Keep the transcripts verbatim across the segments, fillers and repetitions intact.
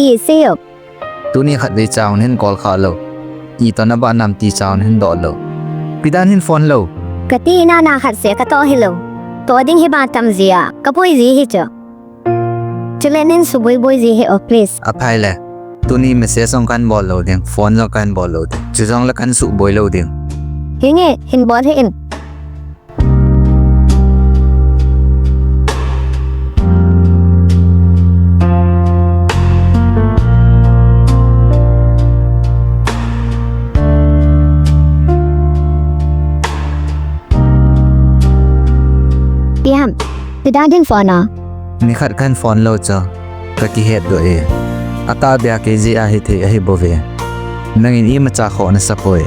Isei o. Tuni khatvei cha hin call kha lou. Itoh nabah nam ti cha hin doh lou. Ipi dan hin phone lou. Kati nana khat seh katoh hilou. Toh ding hi bang tam jia. Kapui ji hi chu. Chule nin suboi boi ji hi o, please. Aphai le. Tuni message jong kahin bol lou ding. Phone jong kahin bol lou ding. Chujongle kahin suboi lou ding. Hinge, hin bol hih in. Ipi ham, ipi dan hin phone a? Nikhat kahin phone lou chu, kakihet doh e. Atahbeh a kei jeh a hithei ahi bouve. Nangin imacha khoh nasapoi.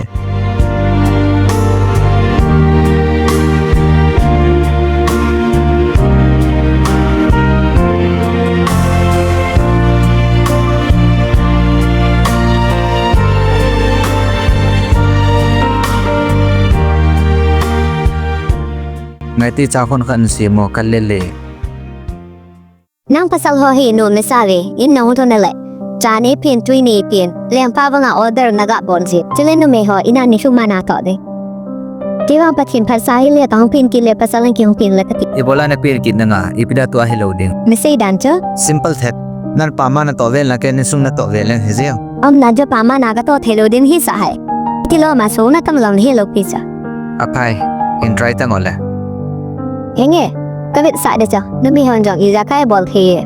Ngaiti, cha khon khat nasem o, kal lele. Nang pasal ho hi nom nasa ve, in nahung thon nale. Cha neipeh in, tui neipeh in, lengpa banga order naga bol ji. Chule numei ho in a nilhum a natoh ding. Kei vang Pathen phatsa hile kahung pen kit le pasal in kihung pen le kati. Ibola napen kit nanga, ipi dia tua hilou ding. Nasei dan chu? Simple that. Nang pama natoh vel na kei insung natoh vel leng hi jeng. Umna chu pama na katoh thei lou ding hisah hai. Tilou ma sona tam lou hilou pi cha. Aphai, hin try tang o le. Henge, kavetsah ding chu, numei hon jong ijakai bol thei e.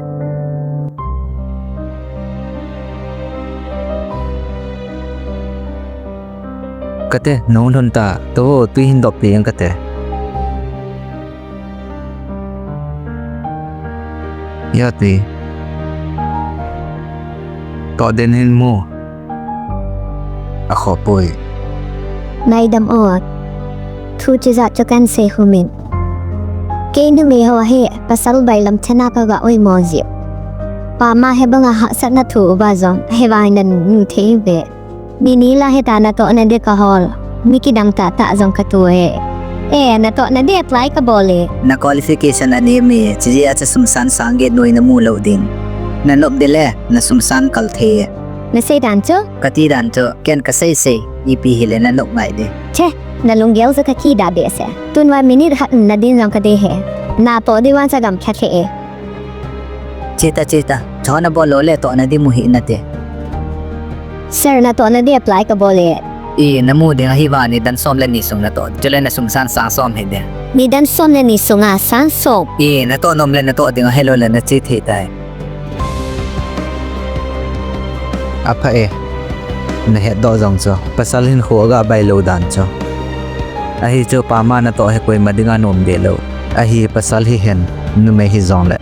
Kate, nahung lhun ta, tou tui hin doh peh inge kate. Hia tui. Toh den hin mu. Akhoh poi. Ngaidam o. Thu chijat chu kahin sei hum in. Kei numei ho hi pasal bailam thena kaga oimo ji. Pama hi banga hahsatna thu uva jong, hivang in nanu thei uve. Nini la hita natohna ding kahol. Mi kidang tahtah jong katoh e. E, natohna ding apply kabol e. Na qualification anem e, chujeh a chu sum sang sang get noi namu lou ding. Nanop ding le, nasum sang kal thei e. Nasei dan chu? Kati dan chu, ken kasei sei, ipi hile nanop ngai ding. Che, nalunggel chu kakidah behseh. Tun vang minute khat nadin jong kadei e. Natoh ding vang chu gamlha lheh e. Cheta, cheta. Chon nabol lou le tohna ding mu hih nate. Sir, natohna ding apply kabol e. I, namu ding ahi vang nidan som le ni sung natoh. Chule nasum sang sang som hih ding. Nidan som le ni sunga sang som. I, natoh nom le natoh ding ahilou le nache thei tai. Apha e. Nahet doh jong chu. Pasal hinkho aga bailou dan chu. Ahi chu pama natoh hi koima dinga nom deh lou. Ahi pasal hihen, numei hijongle.